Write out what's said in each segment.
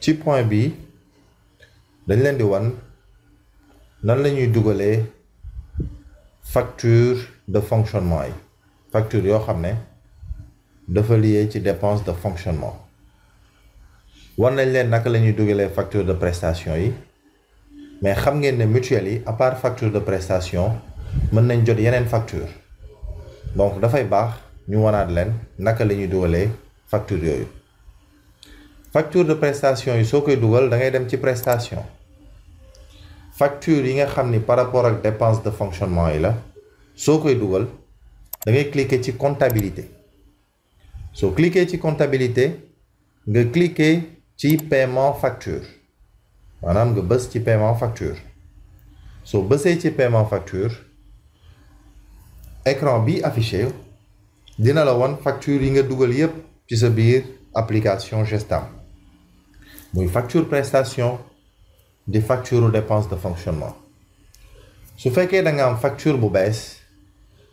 ci point bi dañ leen di wan nan la ñuy dugalee facture de fonctionnement yi facture yoo xam ne dafa lié ci dépense de fonctionnement wan nañ leen naka la ñuy dugalee facture de prestation yi mais xam ngeen ne mutuelle yi à part facture de prestation mën nañ jot yeneen facture donc dafay baax ñu wanaat leen naka la ñuy dugalee facture yooyu facture de prestation yi soo koy dugal da ngay dem ci prestation facture yi nga xam ni par rapport ak dépense de fonctionnement yi la soo koy dugal da ngay cliquer ci comptabilité soo cliquer ci comptabilité nga cliquer ci paiement facture maanaam nga bës ci paiement facture soo bësee ci paiement facture écran bi affiché dina la wan facture yi nga dugal yépp ci sa biir application Gestam muy facture prestation di facture dépense de fonctionnement su fekkee da nga am facture bu bees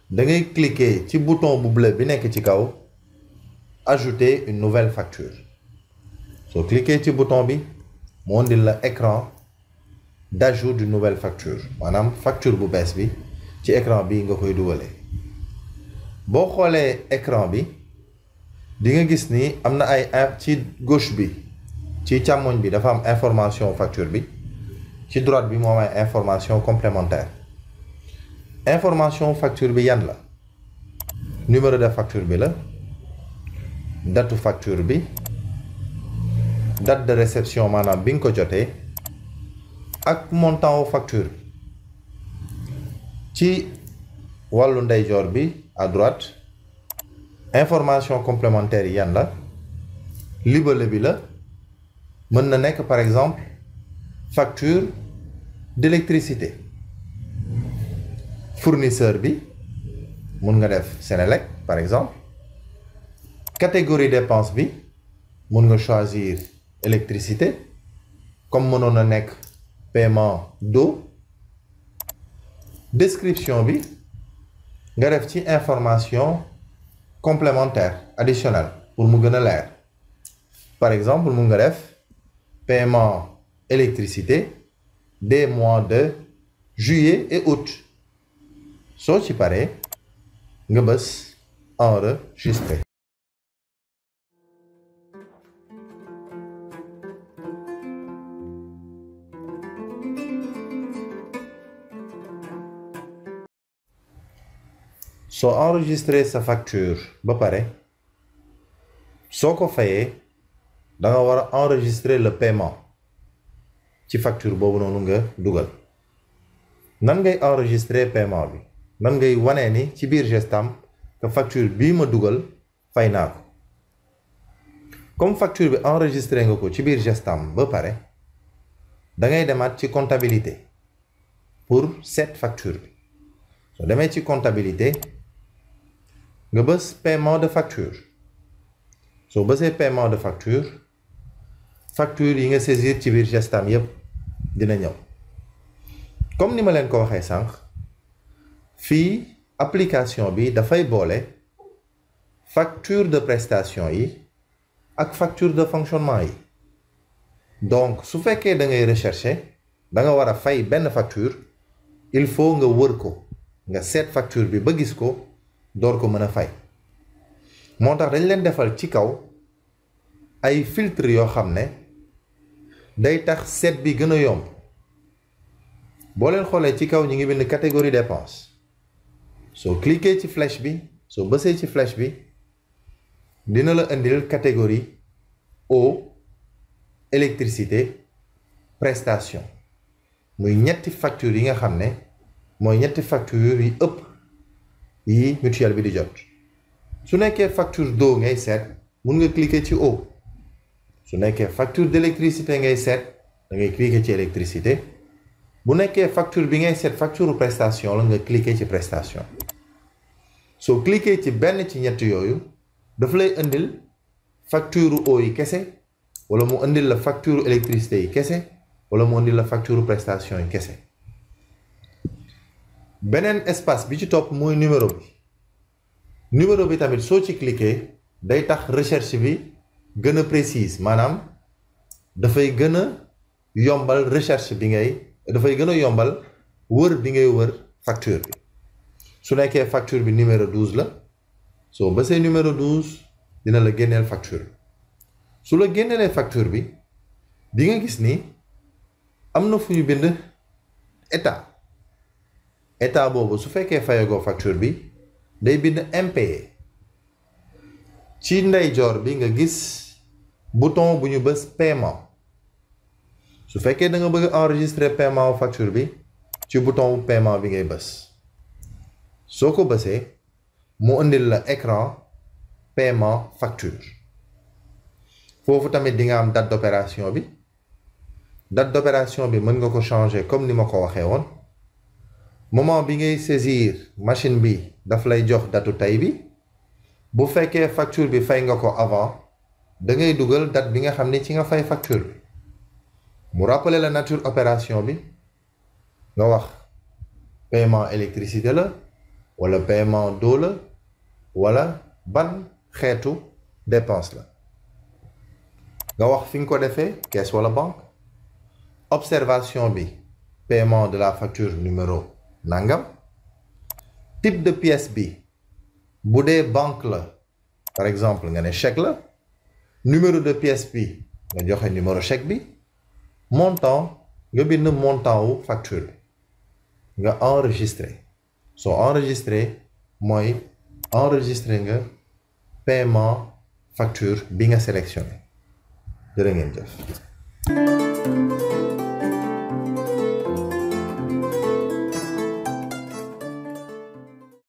da ngay cliquer ci bouton bu bleu bi nekk ci kaw ajouter une nouvelle facture soo cliquer ci bouton bi mu indil la écran d'ajout d'une nouvelle facture maanaam facture bu bees bi ci écran bi nga koy dugalee boo xoolee écran bi di nga gis ni am na ay ci gauche bi ci càmmoñ bi dafa am information facture bi ci droite bi moom ay information complémentaire information facture bi yan la numéro de facture bi la date facture bi date de réception maanaam bi nga ko jotee ak montant wu facture bi ci wàllu ndeyjoor bi à droite information complémentaire yi yan la libellé bi la mën na nekk par exemple facture d'électricité fournisseur bi mun nga def Senelec par exemple catégorie dépense bi mun nga choisir électricité comme mënoon na nekk paiement d'eau description bi nga def ci information complémentaire additionnelle pour mu gën a leer par exemple mun nga def paiement électricité des mois de juillet et août soo ci paree nga bës enregistrer soo enregistré sa facture ba pare soo ko fayee da nga war a enregistrer le paiement ci facture boobu noonu nga dugal nan ngay enregistrer paiement bi nan ngay wanee ni ci biir Gestam que facture bii ma dugal fay naa ko comme facture bi enregistré nga ko ci biir Gestam ba pare da ngay demaat ci comptabilité pour cette facture bi soo demee ci comptabilité nga bës paiement de facture soo bësee paiement de facture facture yi nga saisir ci biir Gestam yépp dina ñëw comme ni ma leen ko waxee sànq fii application bi dafay boole facture de prestation yi ak facture de fonctionnement yi donc su fekkee da ngay rechercher da nga war a fay benn facture il faut nga wër ko nga seet facture bi ba gis ko door ko mën a fay moo tax dañ leen defal ci kaw ay filtre yoo xam ne day tax seet bi gën a yomb boo leen xoolee ci kaw ñu ngi bind catégorie dépense soo cliquer ci flèche bi soo bësee ci flèche bi dina la indil catégorie eau électricité prestation muy ñetti facture yi nga xam ne mooy ñetti facture yi ëpp yi mutuelle bi di jot su nekkee facture d'eau ngay seet mun nga cliquer ci eau su nekkee facture d'électricité ngay seet da ngay cliquer ci électricité bu nekkee facture bi ngay seet facture prestation la nga cliquer ci prestation soo cliquer ci benn ci ñett yooyu daf lay indil facture eau yi kese wala mu indil la facture électricité yi kese wala mu indil la facture prestation yi kese beneen espace bi ci topp mooy numéro bi tamit soo ci cliquer day tax recherche bi gën a précise maanaam dafay gën a yombal recherche bi ngay dafay gën a yombal wër bi ngay wër facture bi su nekkee facture bi numéro 12 la soo bësee numéro 12 dina la génneel facture bi su la génneelee facture bi di nga gis ni am na fu ñu bind état boobu su fekkee fayagoo facture bi day bind impayé ci ndeyjoor bi nga gis bouton bu ñu bës paiement su fekkee da nga bëgg enregistrer paiement wu facture bi ci bouton wu paiement bi ngay bës soo ko bësee mu indil la écran paiement facture foofu tamit di nga am date d'opération bi mën nga ko changer comme ni ma ko waxee woon moment bi ngay saisir machine bi daf lay jox datu tey bi bu fekkee facture bi fay nga ko avant da ngay dugal date bi nga xam ne ci nga fay facture bi mu rappeler la nature opération bi nga wax paiement électricité la wala paiement d'eau la wala ban xeetu dépense la nga wax fi nga ko defee caisse wala banque observation bi paiement de la facture numéro nangam type de pièce bi bu dee banque la par exemple nga ne chèque la numéro de pièce bi nga joxe numéro chèque bi montant nga bind montant wu facture bi nga enregistré soo enregistré mooy enregistré nga paiement facture bi nga sélectionné jërë ngeen jëf